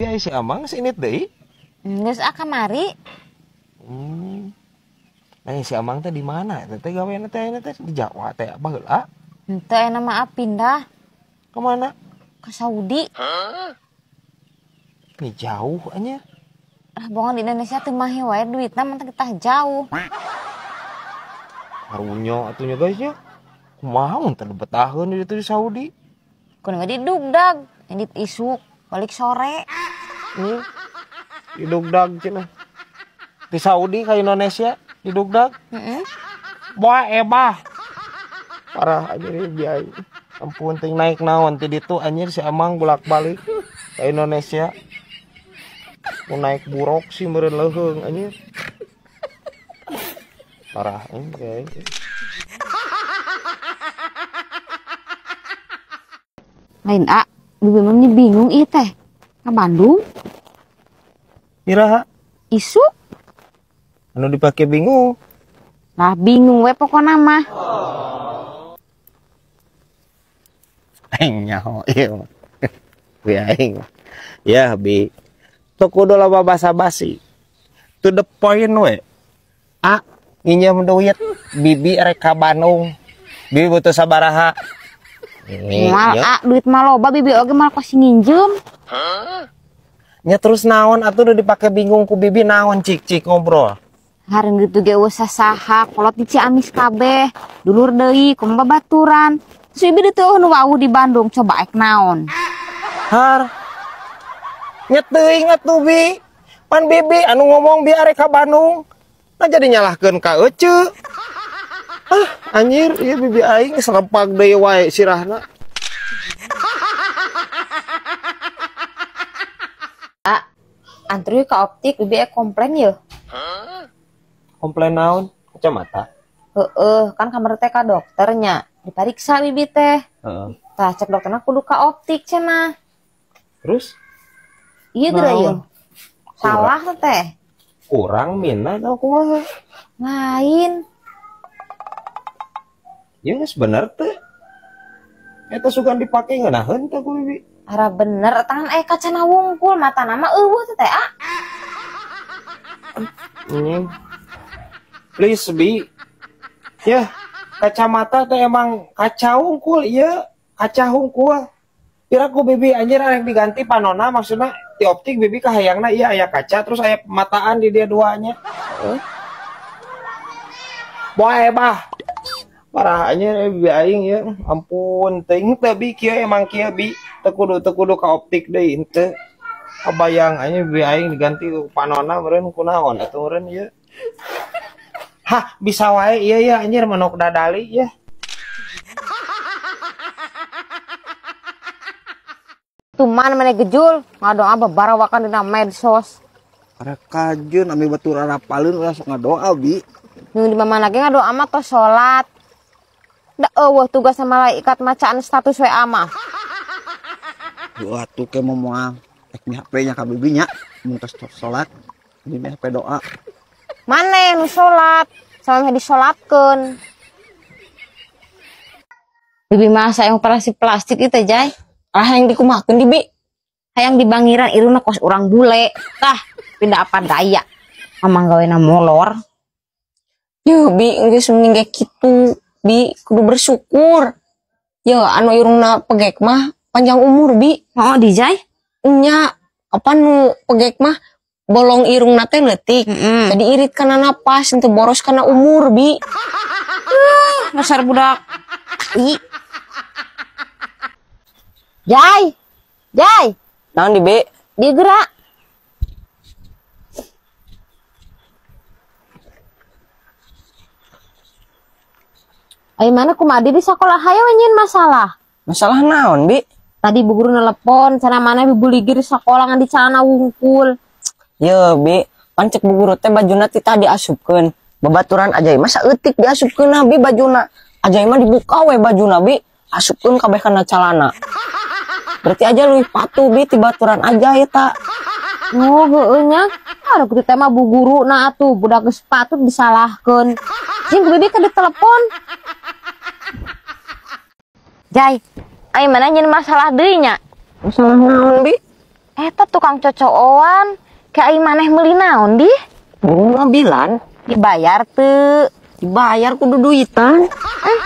Ya si Amang sini deui. Geus ah kamari. Nah, si Amang teh di mana? Teh gawena teh ayeuna teh di Jawa teh baheula. Henteu ayeuna mah pindah. Ke mana? Ke Saudi. Ini jauh anjir. Ah, bongan di Indonesia teu mahi wae duitna mah teh jauh. Karunya atuh nya guys nya. Kumaha mun teh betaheun di ditu di Saudi? Kudu di dugdag, indit isuk balik sore. Nih. Di dugdag cenah. Di Saudi ka Indonesia di dugdag. Heeh. Wah ebah. Parah anjir biaya. Ampun ting naik naon ti ditu anjir si Amang bolak-balik ke Indonesia. Mau naik buruk sih meureun leuheung anjir. Parah anjir. Lain a, bibi mah bingung ieu teh. Ka Bandung? Iraha? Isuk. Anu dipake bingung. Lah bingung we pokona mah. Aing nyaho ieu mah. Bi aing. Ya bi. Teu kudu loba basa-basi. To the point we. A nginjem duit bibi rek ka Bandung. Bibi butuh sabaraha? Moal a duit mah loba bibi oge moal pasti nginjem. Nya terus naon atuh udah dipake bingung ku bibi naon cik-cik ngobrol. Hareun gitu ge eueuh sasaha kolot di Ciamis kabeh, dulur deui kumaha babaturan. Terus bibi teu nu wawuh di Bandung coba ek naon. Har. Nya teuing atuh bi. Pan bibi anu ngomong bi arek ka Bandung. Nah jadi nyalahkeun ka eceu. Ah anjir ieu bibi aing serempak deui wae sirahna. Ah, antri ka optik bibi komplain yeuh. Komplain naon? Kacamata? Heeh, kan kamar teh ka dokternya. Dipariksa bibi teh. Heeh. Tah cek dokterna kudu ka optik cenah. Terus? Ieu geura yeuh. Salah teh. Kurang mina atau kumaha? Lain. Ya geus bener teh. Eta sugan dipake ngeunaheun teh ku bibi. Ara bener tangan aya kacana wungkul matana mah eueuh teh ah. Please bi. Ya, kacamata teh emang kaca wungkul ieu, kaca wungkul. Pira ku bibi anjir arek diganti panona maksudna ti optik bibi kahayangna ieu aya kaca terus aya pemataan di dia duanya. Heeh. Boe bah. Parah anjir bibi aing ya, ampun teuing teh bi kieu emang kieu bi. Teu kudu ka optik deui henteu. Kabayang anjir bibi aing diganti ku panona meureun kunaon atuh meureun ieu. Hah, bisa wae ieu ya anjir manuk dadali ya. Tuman maneh gejul ngadoa babarawakan dina medsos. Ara kajeun ame batur arapaleun ulah sok ngadoa bi. Nu di mana lagi ngadoa mah tos salat. Da eueuh tugas malaikat macaan status WA mah. Doa tuh ke moal ek mi HP nya ka bibi nya mun tos salat mi HP doa. Maneh nu salat sama meh disolatkeun. Bibi mah sayang operasi plastik ieu teh Jai. Ah hayang dikumahakeun di bi. Hayang dibangiran irungna kos urang bule. Tah pindah apa daya. Mamang gawena molor. Yuh bi geus mending ge kitu. Bi kudu bersyukur. Ya anu irungna pegek mah panjang umur bi. Oh di Jai? Nya apa nu pegek mah bolong irungna teh leutik. Jadi irit kana napas henteu boros kana umur bi. Dasar budak. I. Jai. Jai. Naon di bi? Dia gerak. Ayo mana kumaha di sekolah hayo nyin masalah. Masalah naon bi? Tadi bu guru nelepon, cenah mana ibu ligir sekolah ngan di celana wungkul. Ye bi, pan cek bu guru teh bajuna ti tadi asupkeun. Babaturan Ajai mah saeutik diasupkeun bi bajuna. Ajai mah dibuka we bajuna bi, asupkeun kabeh kana calana. Berarti aja leuwih patuh bi ti baturan Ajai eta. Oh heueuh nya. Aduh kitu teh mah bu guru na atuh budak geus patut disalahkeun. Jeung bibi ke ditelepon. Jai, ayo mana nyen masalah deui nya? Masalah naon bi? Eta tukang cocooan. Kayak ai maneh meuli naon di? Mobilan dibayar teu? Dibayar kudu duitan.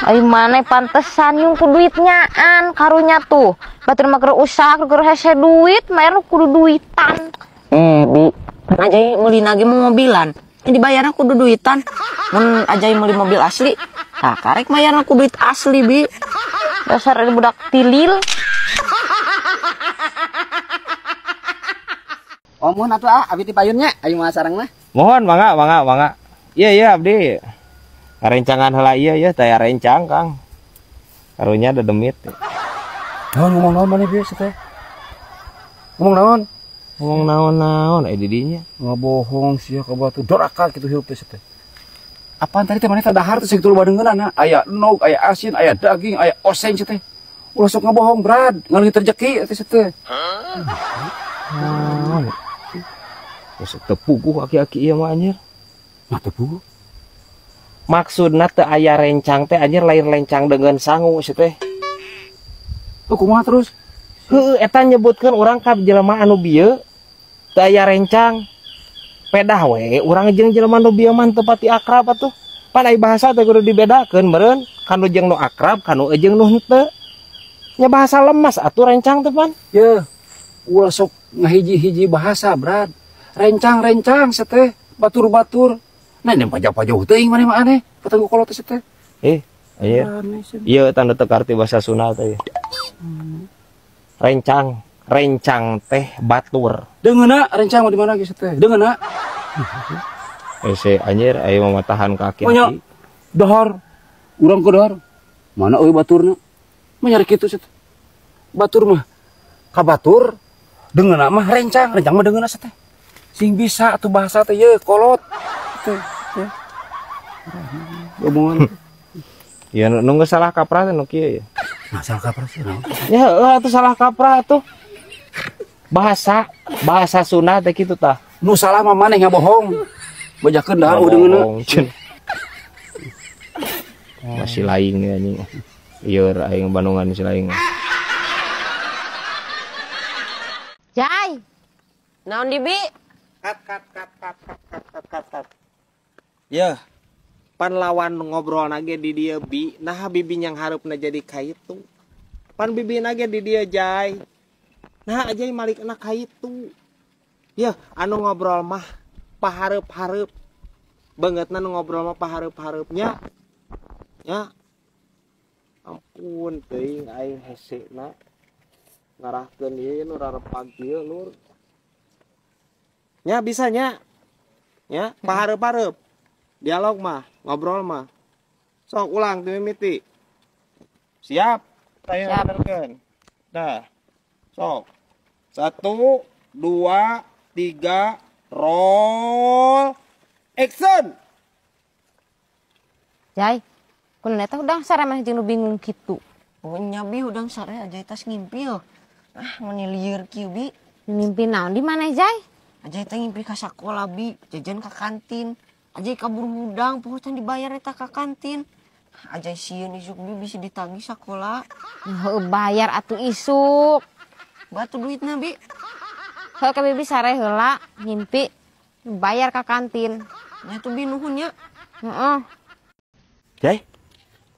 Ai maneh pantesan yung ku duitnyaan karunya tuh. Batur mah keur usaha keur hese duit, mayar kudu duitan. Bi, kan Ajay meuli nage mobilan. Dibayarna kudu duitan. Mun Ajay meuli mobil asli, tah karek mayarna ku duit asli, Bi. Dasar budak tilil. Oh, mohon atuh ah, abi ti payun nya, ayo mah sareng mah. Mohon mangga, mangga, mangga. Iya, iya abdi. Rencangan heula ieu ya, taya rencang, Kang. Karunya ada demit. Naon ngomong naon maneh bieu teh? Ngomong naon? Ngomong naon-naon di dinya. Ngabohong sia ka batu doraka kitu hirup teh teh. Apaan tadi teh maneh teh dahar teh sakitu loba deungeunana, aya endog, aya asin, aya daging, aya oseng teh. Ulah sok ngabohong, Brad, ngaleungit rezeki teh teh. Naon? Geus teu puguh aki-aki ieu mah anjir. Mah teu puguh. Maksudna teu aya rencang teh anjir lain rencang dengan sangu si teh. Tuh kumaha terus? Heueuh eta nyebutkeun urang ka jelema anu bieu teu aya rencang. Pedah we urang jeung jelema nu bieu mah teu pati akrab atuh. Pan ai bahasa teh kudu dibedakeun meureun kanu jeung nu akrab kanu jeung nu henteu. Nya bahasa lemas atuh rencang teh pan. Yeuh, ulah sok ngahiji-hiji bahasa, Brad. Rencang-rencang seteh, batur-batur. Nah, ini pajak-pajak teuing maneh mah aneh, patanggu kolot teh seteh. Iya. Ieu tanda teu karti bahasa Sunda teh. Rencang, rencang teh batur. Deungeuna rencang mah di mana geus teh? Deungeuna. Se anjir aya mamatahan ka aki. Nya dahar. Urang ke dahar. Mana euy baturna? Mah nyari kitu seteh. Batur mah ka batur, deungeuna mah rencang, rencang mah deungeuna seteh. Sing bisa atuh bahasa teh ye kolot teh teh. Omongan. Ya nu geus salah kaprah teh nu kieu ya. Nah, salah kaprah sih naon? Ya heueuh atuh salah kaprah atuh. Bahasa bahasa Sunda teh kitu tah. Nu salah mah maneh ngabohong. Bajakeun dahar udeungeuna. Masih lain ya anjing. Ieu aing Bandungan si lain. Jai. Naon di, Bi? Kat kat kat kat kat kat kat kat. Yeuh, pan lawan ngobrol nage di dieu Bi, nah bibi yang hareupna jadi kaitu. Pan bibi nage di dieu Jai. Nah Ajay malikna kaitu. Yeuh, anu ngobrol mah pahareup-hareup. Bangetna nu ngobrol mah pahareup-hareupnya. Ya. Ampun teuing aing hesena. Ngarahkeun ieu nu rarepag ieu lur. Nya bisa nya. Ya, pahareup-hareup. Dialog mah, ngobrol mah. Sok ulang teu mimiti. Siap. Saya benerkeun. Dah. Sok. 1 2 3 roll action. Jai, kunaon eta hudang sare mah jeung nu bingung kitu. Oh nya Bi hudang sare Ajay tas ngimpi. Ah, meni lieur kieu Bi. Ngimpi naon di mana Jai? Ajay teh ngimpi ka sakola Bi, jajan ka kantin. Ajay kabur hudang, poho can dibayar eta ka kantin. Ajay sieun isuk Bi bisa ditagih sakola. Heueuh bayar atuh isuk. Batu duitna Bi. Heuh ka bibi sare heula ngimpi bayar ka kantin. Nya tuh Bi nuhun nya. Heeh. Jai,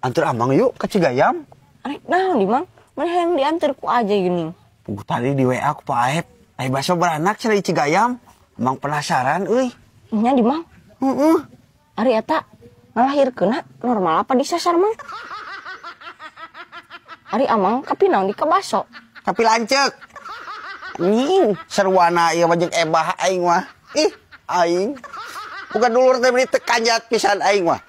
antar amang yuk ke Cigayam. Arek naon di Mang? Mana yang diantar ku Ajay geuning. Puguh tadi di WA ku Pak Aep. Ai baso beranak cenah di Cigayam. Amang penasaran euy. Nya di Mang. Heeh. Ari eta ngalahirkeunna normal apa disasar Mang? Ari amang kapi naon di ka baso? Kapi lanceuk. Nying, sarwana ieu mah jeung ebah aing mah. Ih, aing. Bukan dulur teh meni teu kanjat pisan aing mah.